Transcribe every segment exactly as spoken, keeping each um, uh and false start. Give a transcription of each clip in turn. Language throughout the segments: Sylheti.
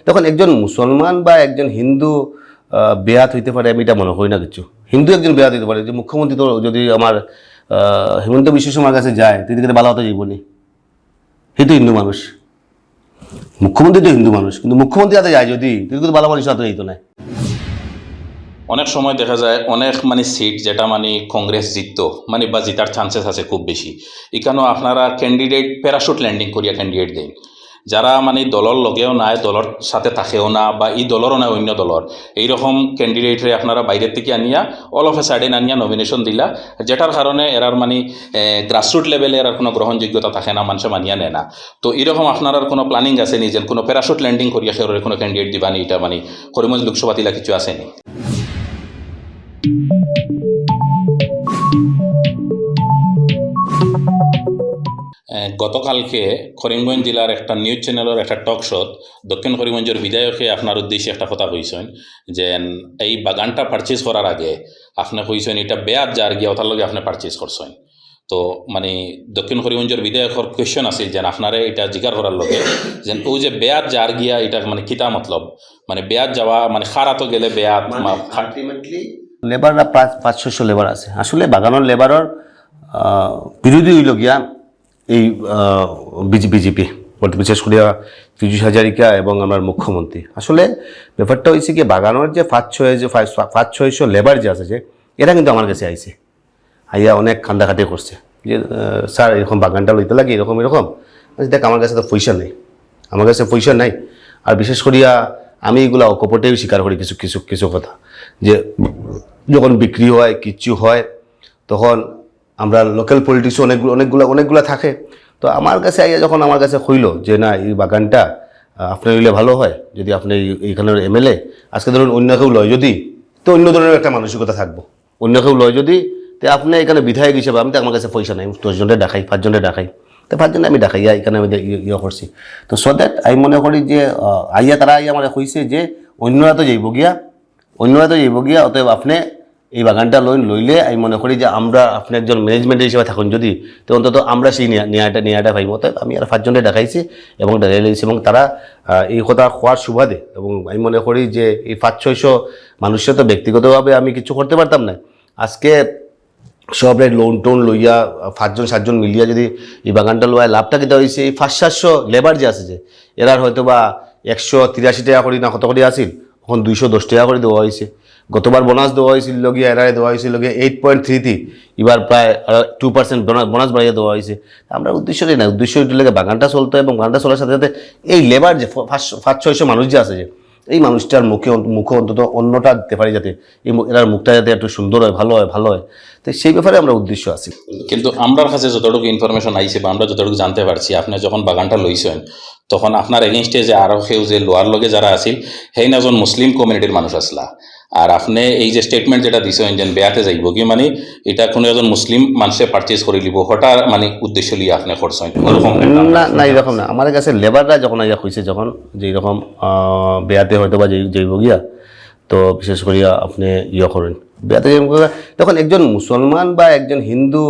দেখুন, একজন মুসলমান বা একজন হিন্দু আহ, বেয়াত হইতে পারে, আমি এটা মনে করি না কিছু। হিন্দু একজন বেয়াত হইতে পারে, যে মুখ্যমন্ত্রী তো যদি আমার আহ, হিমন্ত বিশ্ব শর্মার কাছে যায়, তুই দেখে ভালো হতো যাইব নি। হি তো হিন্দু মানুষ, মুখ্যমন্ত্রী তো হিন্দু মানুষ, কিন্তু মুখ্যমন্ত্রী হাতে যায় যদি, তুই কিন্তু ভালো মানুষ হাতে যাইতো না। অনেক সময় দেখা যায় অনেক মানে সিট যেটা মানে কংগ্রেস জিততো মানে বা জিতার চান্সেস আছে খুব বেশি, এখানেও আপনারা ক্যান্ডিডেট প্যারাশুট ল্যান্ডিং করিয়া ক্যান্ডিডেট দেন, যারা মানে দলর লগেও নাই, দলর সাথে থাকেও না বা ই দলরও না অন্য দলর, এইরকম ক্যান্ডিডেটরে আপনারা বাইরের থেকে আনিয়া অল অফ এ সাডেন আনিয়া নমিনেশন দিলা, যেটার কারণে এরার মানে গ্রাসরুট লেভেলে এরার কোনো গ্রহণযোগ্যতা থাকে না, মানুষে মানিয়া নেয় না। তো এরকম আপনারার কোনো প্ল্যানিং আছে নি, যেন কোনো প্যারাশুট ল্যান্ডিং করিয়া কেউরে কোনো ক্যান্ডিডেট দিবা নি, এটা মানে করিমগঞ্জ লোকসভা তিলা কিছু আছে নি? এ, গতকালকে করিমগঞ্জ জেলার একটা নিউজ চ্যানেলের একটা টক শোত দক্ষিণ করিমগঞ্জের বিধায়কে আপনার উদ্দেশ্যে একটা কথা কইছেন যে এই বাগানটা পারচেজ করার আগে আপনি কইছেন এটা বেয়াত যার গিয়া ওটার লগে আপনি পারচেজ করছেন। তো মানে দক্ষিণ করিমগঞ্জের বিধায়কর কোয়েশ্চন আছিল যে আপনারে এটা জিকার করার লগে যে ও যে বেয়াত যার গিয়া এটা মানে কিতা মতলব, মানে বেয়াত যাওয়া মানে খারাতো গেলে বেয়াত মা-, খা- আলটিমেটলি লেবাররা প্রায় পাঁচ ছয়শো লেবার আছে। আসলে বাগানর লেবারর আহ, বিরোধী হইল গিয়া এই বিজেপি, বিশেষ করিয়া পীযুষ হাজারিকা এবং আমার মুখ্যমন্ত্রী। আসলে ব্যাপারটা হয়েছে কি, বাগানর যে পাঁচ ছয় যে পাঁচ পাঁচ ছয়শো লেবার যে আছে, যে এরা কিন্তু আমার কাছে আইছে, আইয়া অনেক কান্দাকাটি করছে যে আহ, স্যার, এরকম বাগানটা লইতে লাগে, এরকম এরকম। আমি বলছি, দেখ, আমার কাছে তো পয়সা নেই, আমার কাছে পয়সা নাই। আর বিশেষ করিয়া আমি এগুলা অকপটেও স্বীকার করি কিছু কিছু কিছু কথা, যে যখন বিক্রি হয়, কিচ্ছু হয়, তখন আমরা লোকাল পলিটিক্সও অনেকগুলো অনেকগুলো অনেকগুলো থাকে। তো আমার কাছে আইয়া যখন আমার কাছে কইলো যে না, এই বাগানটা আহ, আপনার হইলে ভালো হয়, যদি আপনি এই- এইখানের এমএলএ, আজকে ধরুন অন্য কেউ লয় যদি, তো অন্য ধরনের একটা মানসিকতা থাকবো। অন্য কেউ লয় যদি, তে আপনি এখানে বিধায়ক হিসেবে, আমি তো আমার কাছে পয়সা নাই, দশ জনরে ডাকাই, পাঁচ জনরে ডাকাই, তো পাঁচ জনে আমি ডাকাইয়া এখানে আমি ইয়ে ইয়ে করছি। তো সো দ্যাট আমি মনে করি যে আহ, আইয়া তারা আইয়া আমার কইছে যে অন্যরা তো যাইব গিয়া, অন্যরা তো যাইব গিয়া, অতএব আপনি এই বাগানটা লইন, লইলে আমি মনে করি যে আমরা, আপনি একজন ম্যানেজমেন্ট হিসেবে থাকুন যদি, তো অন্তত আমরা সেই ন্যায়- ন্যায়টা ন্যায়টা পাইব। অতএব আমি আর পাঁচজনরে ডাকাইছি এবং ডাকাই লইছি এবং তারা আহ, এই কথা কওয়ার সুবাদে, এবং আমি মনে করি যে এই পাঁচ ছয়শো মানুষের তো ব্যক্তিগতভাবে আমি কিছু করতে পারতাম না। আজকে সব লোন টোন লইয়া আহ, পাঁচজন সাতজন মিলিয়া যদি এই বাগানটা লওয়ায় লাভটা কিতা হয়েছে, এই পাঁচ সাতশো লেবার যে আছে, যে এরার হয়তো বা একশো তিরাশি টাকা করে না কত করে আছিল, এখন দুইশো দশ টাকা করে দেওয়া হয়েছে। গতবার বোনাস দেওয়া হয়েছিল লগিয়া, এরারে দেওয়া হয়েছিল লগিয়া এইট পয়েন্ট থ্রি থ্রি, এবার প্রায় টু পার্সেন্ট বোনাস বাড়িয়ে দেওয়া হয়েছে। আমরা উদ্দেশ্য না, উদ্দেশ্য হইতে লাগে বাগানটা চলতো এবং বাগানটা চলার সাথে সাথে এই লেবার যে ফ- পাঁচশো পাঁচ ছয়শো মানুষ যে আছে, যে এই মানুষটার মুখে অন্ত- মুখে অন্তত অন্যটা দিতে পারি, যাতে এই মু- এরার মুখটা যাতে একটু সুন্দর হয়, ভালো হয়, ভালো হয়। তো সেই ব্যাপারে আমরা উদ্দেশ্য আছি। কিন্তু আমরার কাছে যতটুকু ইনফরমেশন আইছে বা আমরা যতটুকু জানতে পারছি, আপনি যখন বাগানটা লইছেন, তখন আপনার এগেইনস্টে যে আরো কেউ যে লোয়ার লগে যারা আছিল, হেইন একজন মুসলিম কমিউনিটির মানুষ আসলা। আর আপনি এই যে স্টেটমেন্ট যেটা দিছেন যে বেয়াতে যাইব কি, মানে এটা কোনো একজন মুসলিম মানুষে পারচেজ করে নিব, হঠাৎ মানে উদ্দেশ্য নিয়ে আপনি করছেন ওরকম একটা না, না, এরকম না। আমার কাছে লেবাররা যখন আইয়া কইছে, যখন যে এরকম আহ, বেয়াতে হয়তো বা যাই- যাইব গিয়া, তো বিশেষ করিয়া আপনি ইয়ে করেন, বেয়াতে যাইব গিয়া। তখন একজন মুসলমান বা একজন হিন্দু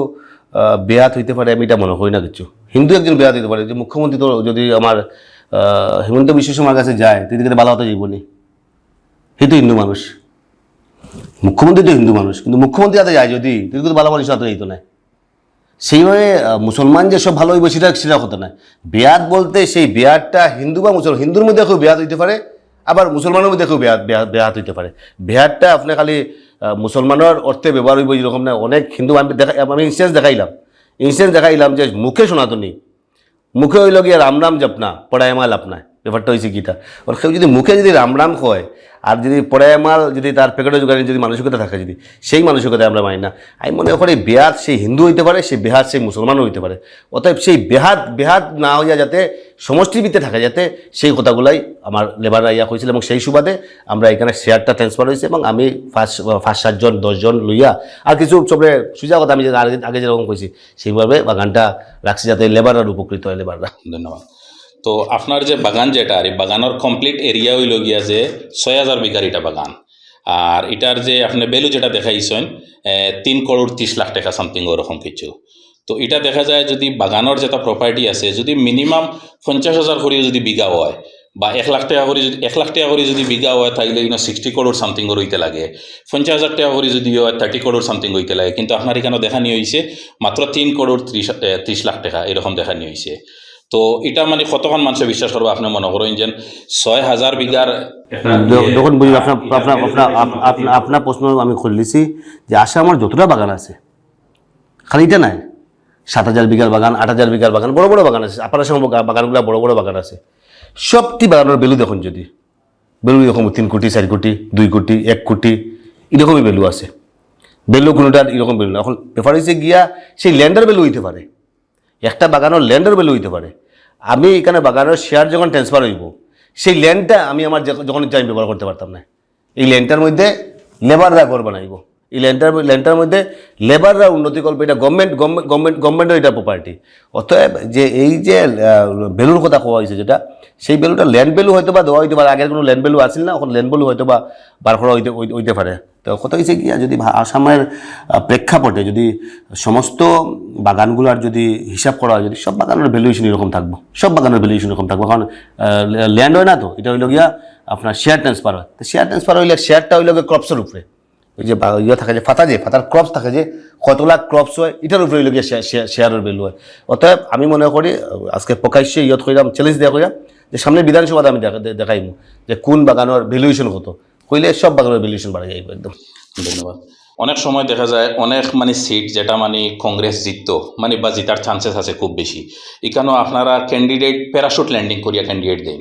আহ, বেয়াত হইতে পারে, আমি এটা মনে করি না কিছু। হিন্দু একজন বেয়াত হইতে পারে, যে মুখ্যমন্ত্রী তো যদি আমার আহ, হিমন্ত বিশ্ব শর্মার কাছে যায়, তুই দেখে ভালো হতে যাইব নি। হি তো হিন্দু মানুষ, মুখ্যমন্ত্রী তো হিন্দু মানুষ, কিন্তু মুখ্যমন্ত্রী হাতে যায় যদি, তুই কিন্তু ভালো মানুষ হাতে যাইতো না। সেইভাবে আহ, মুসলমান যে সব ভালো হইব, সেটা সেটা হতো না। বেয়াত বলতে সেই বেয়াতটা হিন্দু বা মুসলমান, হিন্দুর মধ্যে কেউ বেয়াত হইতে পারে, আবার মুসলমানের মধ্যে কেউ বেয়াত বেয়াত বেয়াত হইতে পারে। বেয়াতটা আপনি খালি আহ, মুসলমানের অর্থে ব্যবহার হইব, যেরকম না, অনেক হিন্দু আমি দেখা আমি ইনস্টেন্স দেখাইলাম, ইনস্টেন্স দেখাইলাম যে মুখে সনাতনী, মুখে হইল গিয়া রাম রাম জপনা, পড়ায় মাল আপনায়। ব্যাপারটা হয়েছে কিতা, ওর কেউ যদি মুখে যদি রাম রাম কয় আর যদি পড়ায় মাল যদি তার প্যাকেটে জোগাড়ে যদি মানসিকতা থাকে, যদি সেই মানসিকতায় আমরা মানি না, আমি মনে করি বেয়াত সেই হিন্দু হইতে পারে, সেই বেয়াত সেই মুসলমানও হইতে পারে। অতএব সেই বেয়াত বেয়াত না হইয়া যাতে সমষ্টির ভিতরে থাকে, যাতে সেই কথাগুলাই আমার লেবাররা ইয়া কইছিল এবং সেই সুবাদে আমরা এখানে শেয়ারটা ট্রান্সফার হয়েছে এবং আমি পাঁচ পাঁচ সাতজন দশজন লইয়া আর কিছু সবরে সুজা কথা আমি যে আগে আগে যেরকম কইছি সেইভাবে বাগানটা রাখছি যাতে লেবাররা উপকৃত হয়, লেবাররা। ধন্যবাদ। তো আপনার যে বাগান যেটা আর এই বাগানের কমপ্লিট এরিয়া হইল গিয়া যে ছয় হাজার বিঘার এটা বাগান, আর এটার যে আপনি ভ্যালু যেটা দেখাইছেন এ, তিন করোড় তিরিশ লাখ টাকা সামথিং ওরকম কিছু। তো এটা দেখা যায় যদি বাগানের যেটা প্রপার্টি আছে যদি মিনিমাম পঞ্চাশ হাজার করিও যদি বিঘা হয়, বা এক লাখ টেকা করি যদি, এক লাখ টেকা করি যদি বিঘা অয়, তাইলে ইনো সিক্সটি করোড় সামথিং অর অইতে লাগে। পঞ্চাশ হাজার টেকা করি যদি অয়, থার্টি করোড় সামথিং অইতে লাগে। কিন্তু আপনার ইখানো দেখানি অইছে মাত্র তিন করোড় ত্রিশ, এ, ত্রিশ লাখ টেকা এরকম দেখানি অইছে। তো ইটা মানে কতখান মানষে বিশ্বাস করবা আপনে মনে করইন যেন ছয় হাজার বিঘার একটা দেখুন, বুঝি, আপনার, আপনার, আপনার, আপ-, আপনার, আপনার প্রশ্ন আমি খুললিছি যে আসামর যতটা বাগান আছে, খালি ইটা নায়, সাত হাজার বিঘার বাগান, আট হাজার বিঘার বাগান, বড় বড় বাগান আছে, আপার আসামর বাগা-, বাগানগুলা বড় বড় বাগান আছে, সবটি বাগানর ভ্যালু দেখুন যদি, ভ্যালু এরকম তিন কোটি, চার কোটি, দুই কোটি, এক কোটি, এরকমই ভ্যালু আছে। ভ্যালু কোনোটার এরকম ভ্যালু না। এখন ব্যাপার হইছে গিয়া সেই ল্যান্ডর ভ্যালু হইতে পারে, একটা বাগানর ল্যান্ডর ভ্যালু হইতে পারে। আমি এখানে বাগানর শেয়ার যখন ট্রান্সফার হইব, সেই ল্যান্ডটা আমি আমার যে-, যখন ইচ্ছা আমি ব্যবহার করতে পারতাম না। এই ল্যান্ডটার মধ্যে লেবাররা ঘর বানাইব, এই ল্যান্ডটার, ল্যান্ডটার মধ্যে লেবাররা উন্নতি করবে, এটা গভর্নমেন্ট, গভর্নমেন্ট, গভর্নমেন্ট, গভর্নমেন্টর এটা প্রপার্টি। অতএব যে এই যে, আহ, ভ্যালুর কথা কওয়া হয়েছে যেটা, সেই ভ্যালুটা ল্যান্ড ভ্যালু হয়তো বা দেওয়া হইতে পারে, আগের কোনো ল্যান্ড ভ্যালু আছিল না, এখন ল্যান্ড ভ্যালু হয়তো বা বার করা হইতে, হই-, হইতে পারে। তো কথা হইছে কি, যদি ভা-, আসামের, আহ, প্রেক্ষাপটে যদি সমস্ত বাগানগুলোর যদি হিসাব করা হয়, যদি সব বাগানের ভ্যালুয়েশন এরকম থাকবো, সব বাগানের ভ্যালুয়েশন এরকম থাকবো, কারণ, আহ, ল্যান্ড হয় না তো, এটা হইলো গিয়া আপনার শেয়ার ট্রান্সফার হয়। তো শেয়ার ট্রান্সফার হইলে শেয়ারটা হইলো গিয়া ক্রপসের উপরে, ওই যে বা-, ইয়ে থাকে যে ফাতা, যে ফাতার ক্রপস থাকে, যে কতলা ক্রপস হয়, এটার উপরে হইলো গিয়া শেয়ার, শেয়ার, শেয়ারের ভ্যালু হয়। অতএব আমি মনে করি, আহ, আজকে প্রকাশ্যে ইয়ত কইরাম, চ্যালেঞ্জ দেওয়া কইরাম, যে সামনে বিধানসভাতে আমি দেখা-, দে-, দেখাইমু যে কোন বাগানের ভ্যালুয়েশন কত, কইলে সব বাগানের ভ্যালুয়েশন বাড়ে যাইব একদম। ধন্যবাদ। অনেক সময় দেখা যায় অনেক মানে সিট যেটা মানে কংগ্রেস জিততো, মানে বা জিতার চান্সেস আছে খুব বেশি, এখানেও আপনারা ক্যান্ডিডেট প্যারাশুট ল্যান্ডিং করিয়া ক্যান্ডিডেট দেন,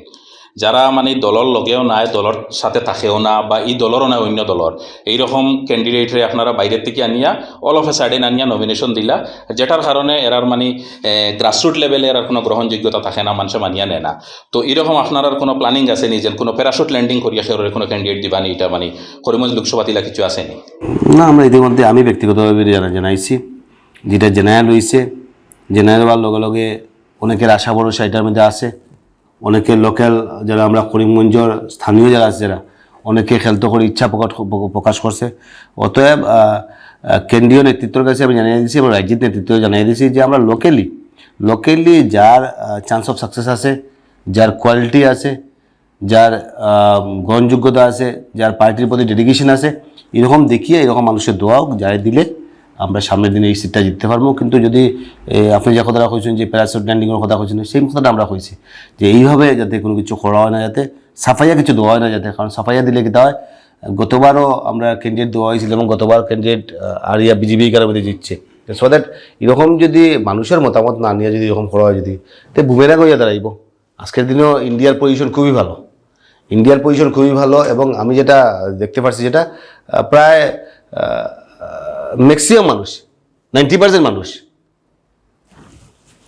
যারা মানে দলর লগেও নাই, দলর সাথে থাকেও না, বা এই দলরও নাই, অন্য দলর, এইরকম ক্যান্ডিডেটরে আপনারা বাইরের থেকে আনিয়া, অল অফ এ সাডেন আনিয়া নমিনেশন দিলা, যেটার কারণে এরার মানে, এ, গ্রাসরুট লেভেলে এরার কোনো গ্রহণযোগ্যতা থাকে না, মানুষে মানিয়া নেয় না। তো এরকম আপনারার কোনো প্ল্যানিং আছে নি, যেন কোনো প্যারাশুট ল্যান্ডিং করিয়া কেউরে কোনো ক্যান্ডিডেট দিবা নি, এটা মানে করিমগঞ্জ লোকসভাত ইলা কিছু আছে নি? না, আমরা ইতিমধ্যে, আমি ব্যক্তিগতভাবে জানা-, জানাইছি, যেটা জেনারেল হইছে, জেনারেল হওয়ার লগে লগে অনেকের আশা ভরসা এটার মধ্যে আছে, অনেকে লোকাল যারা আমরা করিমগঞ্জের স্থানীয় যারা আছে, যারা অনেকে খেলতে করে ইচ্ছা প্রকাশ, প্রকাশ করছে। অতএব, আহ, আহ, কেন্দ্রীয় নেতৃত্বের কাছে আমি জানিয়ে দিছি এবং রাজ্যিক নেতৃত্বে জানিয়ে দিছি যে আমরা লোকালি, লোকালি যার, আহ, চান্স অফ সাকসেস আছে, যার কোয়ালিটি আছে, যার, আহ, গ্রহণযোগ্যতা আছে, যার পার্টির প্রতি ডেডিকেশন আছে, এরকম দেখিয়ে এরকম মানুষের দোয়াও যারা দিলে আমরা সামনের দিনে এই সিটটা জিততে পারবো। কিন্তু যদি, এ, আপনি যে কথাটা কইছেন যে প্যারাশুট ল্যান্ডিংয়ের কথা কইছেন, সেই কথাটা আমরা কইছি যে এইভাবে যাতে কোনো কিছু করা হয় না, যাতে সাফাইয়া কিছু দেওয়া হয় না যাতে, কারণ সাফাইয়া দিলে কিতা হয়, গতবারও আমরা ক্যান্ডিডেট দেওয়া হয়েছিল এবং গতবার ক্যান্ডিডেট, আহ, আরিয়া বিজেপি কারণে জিতছে। সো দ্যাট এরকম যদি মানুষের মতামত না নিয়ে যদি এরকম করা হয় যদি, তে বুমেরাং হইয়া দাঁড়াইব। আজকের দিনেও ইন্ডিয়ার পজিশন খুবই ভালো, ইন্ডিয়ার পজিশন খুবই ভালো। এবং আমি যেটা দেখতে পাচ্ছি যেটা, আহ, প্রায় ম্যাক্সিমাম মানুষ, নাইনটি পার্সেন্ট মানুষ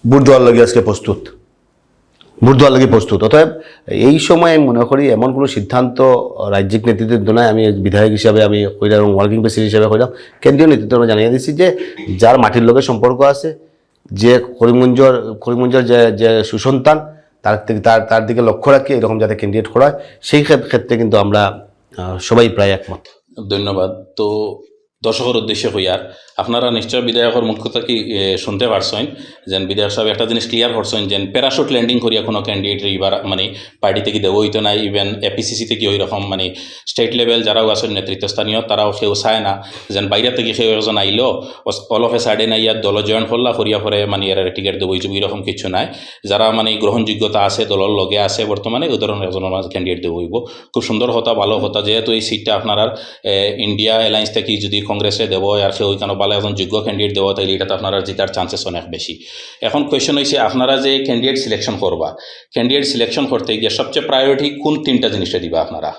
ভোট দেওয়ার লাগি আজকে প্রস্তুত, ভোট দেওয়ার লাগি প্রস্তুত। অতএব এই সময় আমি মনে করি এমন কোনো সিদ্ধান্ত রাজ্যিক নেতৃত্বের নাই। আমি এক বিধায়ক হিসাবে আমি কইলাম এবং ওয়ার্কিং প্রেসিডেন্ট হিসাবে কইলাম, কেন্দ্রীয় নেতৃত্ব আমরা জানিয়ে দিচ্ছি যে যার মাটির লগে সম্পর্ক আছে, যে করিমগঞ্জের, করিমগঞ্জের যে, যে সুসন্তান, তার দিকে, তার, তার দিকে লক্ষ্য রাখি এরকম যাতে ক্যান্ডিডেট করা হয়, সেই ক্ষেত-, ক্ষেত্রে কিন্তু আমরা, আহ, সবাই প্রায় একমত। ধন্যবাদ। তো দর্শকর উদ্দেশ্যে কইয়ার, আপনারা নিশ্চয় বিধায়কর মুখ থাকি, এ, শুনতে পারছইন, যেন বিধায়ক সাহেব একটা জিনিস ক্লিয়ার করছইন, যেন প্যারাশুট ল্যান্ডিং করিয়া কোনো ক্যান্ডিডেট এবার মানে পার্টি থেকে দেওয়া হইতো না, ইভেন এপিসিসি থেকে ওই রকম মানে স্টেট লেভেল যারাও আছেন নেতৃত্ব স্থানীয়, তারাও কেউ চায় না যেন বাইরে থেকে কেউ একজন আইলো, অস-, all of a sudden আইয়া দল জয়েন করলা, করিয়া পরে মানে এরা টিকিট দেবো, এই রকম কিছু নাই। যারা মানে গ্রহণযোগ্যতা আছে, দলর লগে আছে বর্তমানে, ওই ধরনের একজন ক্যান্ডিডেট দেবো হইব। খুব সুন্দর কথা, ভালো কথা। যেহেতু এই সিটটা আপনারা, এ, ইন্ডিয়া অ্যালায়েন্স থেকে যদি কংগ্রেসে দেবো হয় আর কেউ ওইখানে ভালো একজন যোগ্য ক্যান্ডিডেট দেবো হয়, তাহলে এটা তো আপনারা জিতার চান্সেস অনেক বেশি। এখন কোয়েশ্চেন হইছে, আপনারা যে ক্যান্ডিডেট সিলেকশন করবা, ক্যান্ডিডেট সিলেকশন করতে গিয়ে সবচেয়ে প্রায়োরিটি কোন তিনটা জিনিসটা দিবা আপনারা?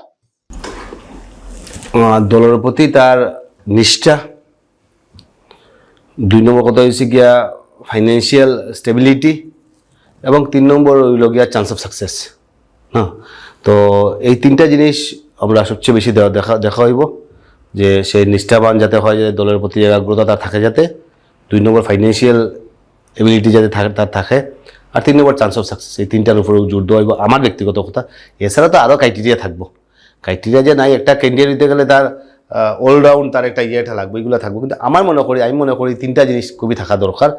আহ, দলের প্রতি তার নিষ্ঠা, দুই নম্বর কথা হইছে গিয়া ফাইন্যান্সিয়াল স্টেবিলিটি, এবং তিন নম্বর হইল গিয়া চান্স অফ সাকসেস। হ্যাঁ, তো এই তিনটা জিনিস আমরা সবচেয়ে বেশি দে-, দেখা, দেখা হইব যে সেই নিষ্ঠাবান যাতে হয়, যে দলের প্রতি একাগ্রতা তার থাকে যাতে, দুই নম্বর ফাইন্যান্সিয়াল এবিলিটি যাতে থাকে, তার থাকে, আর তিন নম্বর চান্স অফ সাকসেস। এই তিনটার উপরে জোর দেওয়া হইব আমার ব্যক্তিগত কথা। এছাড়া তো আরও ক্রাইটেরিয়া থাকবো, ক্রাইটেরিয়া যে নাই, একটা ক্যান্ডিডেট হইতে গেলে তার, আহ, অলরাউন্ড তার একটা ইয়েটা লাগবে, এগুলো থাকবো। কিন্তু আমার মনে করি, আমি মনে করি তিনটা জিনিস খুবই থাকা দরকার,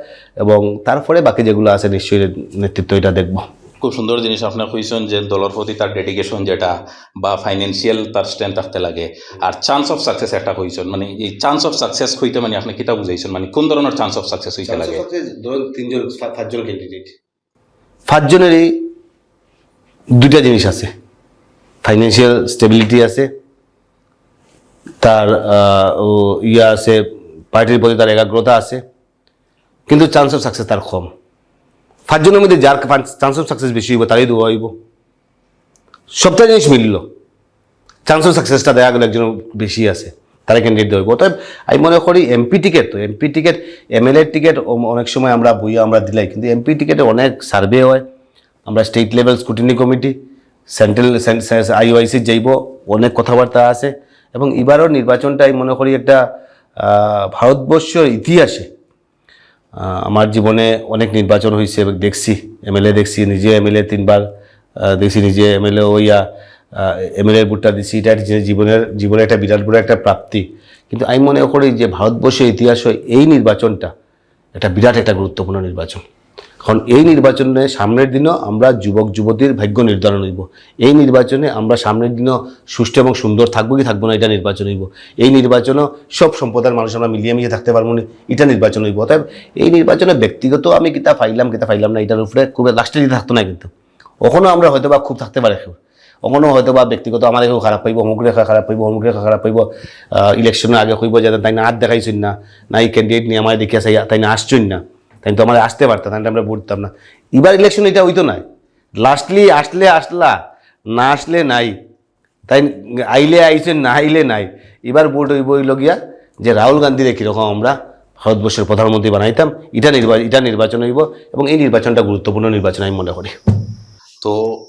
এবং তারপরে বাকি যেগুলো আছে নিশ্চয়ই নেতৃত্ব এটা দেখবো। খুব সুন্দর জিনিস আপনি কইছেন যে দলর প্রতি তার ডেডিকেশন যেটা বা ফাইন্যান্সিয়াল তার স্ট্রেংথ থাকতে লাগে, আর চান্স অফ সাকসেস একটা কইছেন, মানে এই চান্স অফ সাকসেস কইতে মানে আপনি কিতা বুঝাইছেন, মানে কোন ধরনের চান্স অফ সাকসেস হইতে লাগে? ধরেন তিনজন পা- পাঁচজন ক্যান্ডিডেট, পাঁচজনেরই দুইটা জিনিস আছে, ফাইন্যান্সিয়াল স্টেবিলিটি আছে, তার আহ, ও ইয়া আছে, পার্টির প্রতি তার একাগ্রতা আছে, কিন্তু চান্স অফ সাকসেস তার কম। পাঁচজনের মধ্যে যার চান্স অফ সাকসেস বেশি হইব, তারই দেওয়া হইব। সবটা জিনিস মিলল, চান্স অফ সাকসেসটা দেখা গেল একজন বেশি আছে, তারা ক্যান্ডিডেট দেওয়া হইব। অতএব আমি মনে করি এমপি টিকিট, তো এমপি টিকিট, এমএলএ টিকিট অনেক সময় আমরা বইয়া আমরা দিলাই, কিন্তু এমপি টিকিটে অনেক সার্ভে হয়। আমরা state level scrutiny committee, central আইওআইসি যাইব, অনেক কথাবার্তা আছে। এবং এবারও নির্বাচনটা আমি মনে করি একটা আহ, ভারতবর্ষের ইতিহাসে আহ, আমার জীবনে অনেক নির্বাচন হয়েছে এবং দেখছি, এমএলএ দেখছি, নিজে এমএলএ তিনবার আহ, দেখছি, নিজে এমএলএ হইয়া এমএলএ ভোটটা দিছি। এটা একটা জীবনের জীবনে একটা বিরাট বড় একটা প্রাপ্তি। কিন্তু আমি মনে করি যে ভারতবর্ষের ইতিহাসে এই নির্বাচনটা একটা বিরাট একটা গুরুত্বপূর্ণ নির্বাচন। কারণ এই নির্বাচনে সামনের দিনও আমরা যুবক যুবতীর ভাগ্য নির্ধারণ হইব। এই নির্বাচনে আমরা সামনের দিনও সুষ্ঠু এবং সুন্দর থাকবো কি থাকবো না, এটা নির্বাচন হইব। এই নির্বাচনও সব সম্প্রদায়ের মানুষ আমরা মিলিয়ে মিশিয়ে থাকতে পারবো না, এটা নির্বাচন হইব। অতএব এই নির্বাচনে ব্যক্তিগত আমি কিতা পাইলাম কিতা পাইলাম না, এটার উপরে খুব লাস্টে দিতে থাকতো না। কিন্তু ওখানেও আমরা হয়তো বা খুব থাকতে পারে কেউ, ওখানেও হয়তো বা ব্যক্তিগত আমার কেউ খারাপ পাইব, অমুকরে খারাপ পাইব, অমুকরে খারাপ পাইব। ইলেকশনের আগে কইব যে তাই না হাত দেখাইছেন না, না এই ক্যান্ডিডেট নিয়ে আমার দেখিয়া চাই, তাই না আসছেন না, তাই তো আমার আসতে পারতাম, তাই আমরা ভোট দিতাম না। এবার ইলেকশন এটা হইতো না, লাস্টলি আসলে আসলা, না আসলে নাই। তাই আইলে আইছেন, না আইলে নাই। এবার ভোট হইব হইল গিয়া যে রাহুল গান্ধীরে কিরকম আমরা ভারতবর্ষের প্রধানমন্ত্রী বানাইতাম, এটা নির্বাচন, এটা নির্বাচন হইব। এবং এই নির্বাচনটা গুরুত্বপূর্ণ নির্বাচন আমি মনে করি। তো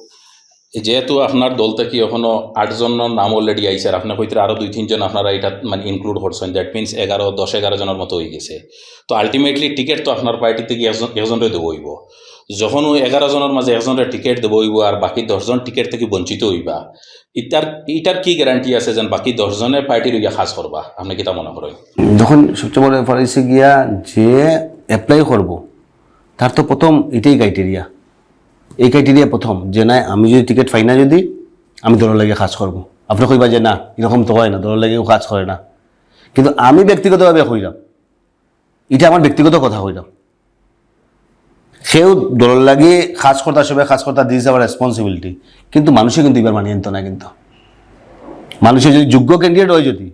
যেহেতু আপনার দল থেকে এখনো আটজনের নাম অলরেডি আইছে, আর আপনি কইতে আরো দুই তিনজন আপনারা এটা মানে ইনক্লুড করছেন, দ্যাট মিনস এগারো, দশ এগারো জনের মতো হয়ে গেছে। তো আলটিমেটলি টিকিট তো আপনার পার্টি থেকে একজন একজনরে দেবো হইব। যখন ওই এগারো জনের মাঝে একজনরে টিকিট দেবো হইব আর বাকি দশজন টিকিট থেকে বঞ্চিত হইবা, ইটার ইটার কি গ্যারান্টি আছে যেন বাকি দশজনের পার্টির হইয়া কাজ করবা? আপনি কিতা মনে করেন? যখন সবচেয়ে বড় ব্যাপার হয়েছে গিয়া যে অ্যাপ্লাই করব, তার তো প্রথম এটাই ক্রাইটেরিয়া। এই ক্রাইটেরিয়া প্রথম যে না, আমি যদি টিকিট পাই না, যদি আমি দলের লাগে কাজ করব। আপনি কইবা যে না, এরকম তো হয় না, দলের লাগেও কাজ করে না। কিন্তু আমি ব্যক্তিগতভাবে কইলাম, এটা আমার ব্যক্তিগত কথা কইলাম। কেউ দলের লাগে কাজ করতে, সবাই কাজ করতে, দিস আওয়ার রেসপন্সিবিলিটি। কিন্তু মানুষে কিন্তু এবার মানিয়ে নিত না। কিন্তু মানুষের যদি যোগ্য ক্যান্ডিডেট হয় যদি,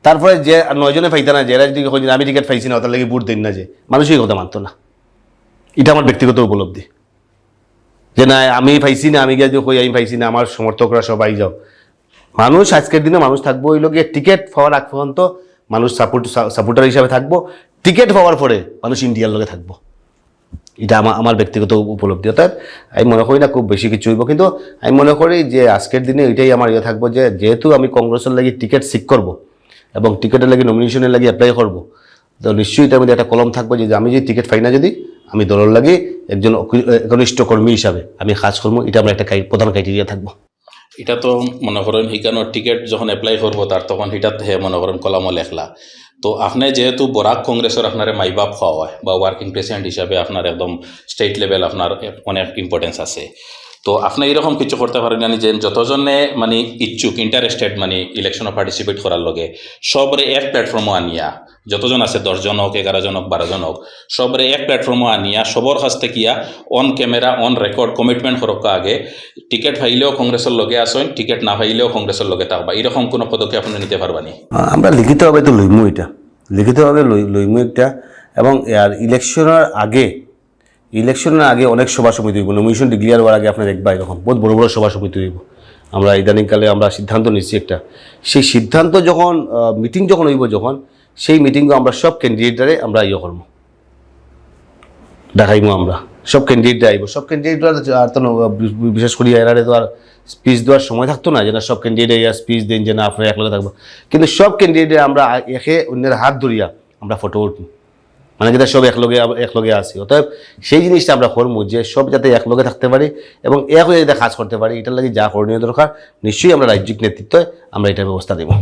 তারপরে যে আর নয়জনে পাইতা না, যারা যদি কই যে আমি টিকিট পাইছি না, তার লাগে ভোট দিন না, যে মানুষই কথা মানতো না। এটা আমার ব্যক্তিগত উপলব্ধি। যে না, আমি পাইছি না, আমি গিয়া যদি কই আমি পাইছি না, আমার সমর্থকরা সব আই যাও। মানুষ আজকের দিনে মানুষ থাকবো হইল গিয়ে টিকিট পাওয়ার আগ পর্যন্ত মানুষ সাপোর্ট সাপোর্টার হিসাবে থাকবো। টিকিট পাওয়ার পরে মানুষ ইন্ডিয়ার লগে থাকবো। এটা আমার আমার ব্যক্তিগত উপলব্ধি। অর্থাৎ আমি মনে করি না খুব বেশি কিছু হইব, কিন্তু আমি মনে করি যে আজকের দিনে এটাই আমার ইয়ে থাকবো যে যেহেতু আমি কংগ্রেসের লাগি টিকিট সিক করব এবং টিকিটের লাগি নমিনেশনের লাগি অ্যাপ্লাই করব, তো নিশ্চয়ই এটার মধ্যে একটা কলাম থাকবো যে আমি যদি টিকিট পাই না, যদি আমি দলের লাগি একজন অকি- একনিষ্ঠ কর্মী হিসাবে আমি কাজ করবো, এটা আমার একটা ক্রাই- প্রধান ক্রাইটেরিয়া থাকবো। এটা তো মনে করেন এখানে টিকিট যখন অ্যাপ্লাই করবো তার তখন এটা হে মনে করেন কলামও লেখলা। তো আপনি যেহেতু বরাক কংগ্রেসের আপনারে মাইবাপ খাওয়া হয় বা ওয়ার্কিং প্রেসিডেন্ট হিসাবে আপনার একদম স্টেট লেভেল আপনার অনেক ইম্পর্টেন্স আছে, তো আপনি এরকম কিছু করতে পারেন জানি যে যতজনে মানে ইচ্ছুক, ইন্টারেস্টেড মানে ইলেকশনও পার্টিসিপেট করার লগে সবরে এক প্ল্যাটফর্মও আনিয়া, যতজন আছে, দশ জন হোক, এগারো জন হোক, বারো জন হোক, সবরে এক প্ল্যাটফর্মও আনিয়া সবর কাছ থেকে on camera on record commitment করক্কা আগে টিকিট পাইলেও কংগ্রেসের লগে আসইন, টিকিট না পাইলেও কংগ্রেসের লগে থাকবা, এরকম কোনো পদক্ষেপ আপনি নিতে পারবানি? আমরা লিখিতভাবে তো লইমু এটা, লিখিতভাবে লই- লইমু একটা। এবং আর ইলেকশনের আগে, ইলেকশনের আগে অনেক সভা সমিতি হইব, নমিনেশন ডিক্লেয়ার হওয়ার আগে আপনার দেখবা এরকম বহুত বড় বড় সভা সমিতি হইব। আমরা ইদানিংকালে আমরা সিদ্ধান্ত নিচ্ছি একটা, সেই সিদ্ধান্ত যখন মিটিং যখন হইব, যখন সেই মিটিংও আমরা সব ক্যান্ডিডেটরে আমরা ইয়ে করবো, দেখাইমু আমরা। সব ক্যান্ডিডেট আইব, সব ক্যান্ডিডেট আর তো ন- বি- বিশেষ করি এরারে তো আর স্পিচ দেওয়ার সময় থাকতো না যে না সব ক্যান্ডিডেট আইয়া স্পিচ দেন যে না আপনারা একলগে থাকবো। কিন্তু সব ক্যান্ডিডেট আমরা একে অন্যের হাত ধরিয়া আমরা ফটো উঠবো, মানে যেটা সব একলগে আব- একলগে আছি। অতএব সেই জিনিসটা আমরা করবো যে সব যাতে একলগে থাকতে পারি এবং এক হয়ে যাতে কাজ করতে পারি, এটার লাগি যা করণীয় দরকার নিশ্চয়ই আমরা রাজ্যিক নেতৃত্বে আমরা এটার ব্যবস্থা দেবো।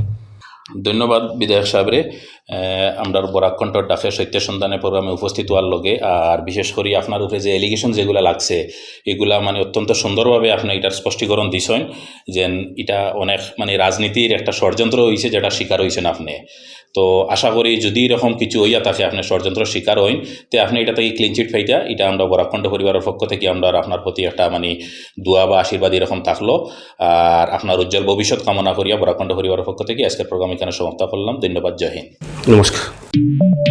ধন্যবাদ বিধায়ক সাহেবরে। আহ, আমরার বরাক কণ্ঠর ডাকে সত্য সন্ধানে প্রোগ্রামে উপস্থিত হওয়ার লগে, আর বিশেষ করি আপনার উপরে যে এলিগেশন যেগুলা লাগছে, এগুলা মানে অত্যন্ত সুন্দরভাবে আপনি এটার স্পষ্টীকরণ দিছেন, যেন এটা অনেক মানে রাজনীতির একটা ষড়যন্ত্র হইছে, যেটা শিকার হইছেন আপনি। তো আশা করি যদি এরকম কিছু হইয়া থাকে, আপনি ষড়যন্ত্র শিকার হইন, তে আপনি এটা থেকে ক্লিন চিট পাইতা, এটা আমরা বরাক কণ্ঠ পরিবারের পক্ষ থেকে আমরা আপনার প্রতি একটা মানে দোয়া বা আশীর্বাদ এরকম থাকলো। আর আপনার উজ্জ্বল ভবিষ্যৎ কামনা করিয়া বরাক কণ্ঠ পরিবারের পক্ষ থেকে আজকের প্রোগ্রাম এখানে সমাপ্ত করলাম। ধন্যবাদ, জয় হিন্দ। নমস্কার।